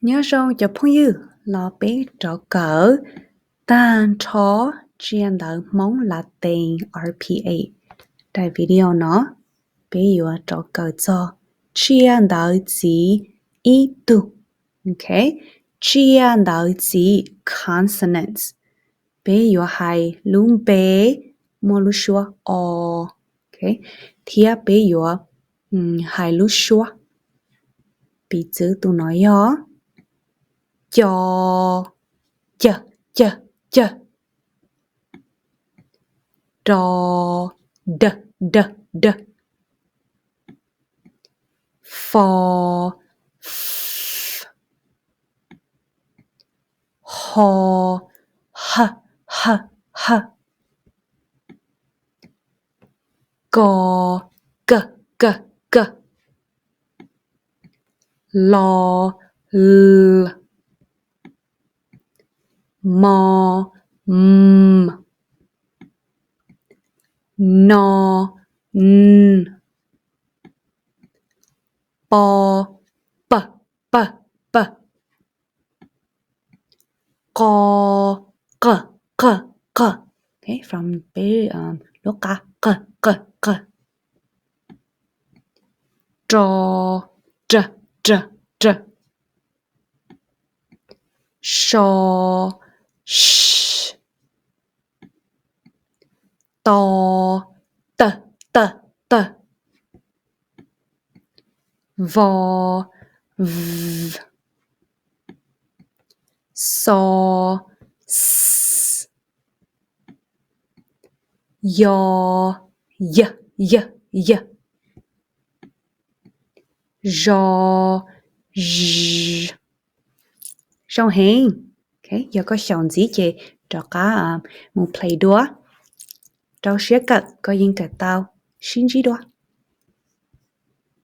Nyob zoo cov phooj ywg, los peb rov kawm tag nrho tsiaj ntawv Hmoob Latees R P A. Daim video no peb yuav rov kawm txog tsiaj ntawv txiv ib tug. Tsiaj ntawv txiv consonants. Peb yuav hais lub npe muaj lub suab o, thiab peb yuav hais lub suab. Piv txwv tus no yog co, cawg, cawg, cawg. Do, dawg, dawg, dawg. Fo, f, ho, hawg, hawg, hawg. Ko, kawg, kawg, kawg. Lo, l. Mo, m. No, n. Po, pawg, pawg, pawg. Qo, qawg, qawg, qawg. Lub qa, qawg, qawg, qawg. Ro, rawg, rawg, rawg. So, s. To, tawg, tawg, tawg. Vo, v. Xo, x. Yo, yawg, yawg, yawg. Zo, z. Zoo heev. Yog koj xyaum ntxiv ces rov qab mus play dua. Rau siab kawm, koj yeej kawm tau. Sib ntsib dua.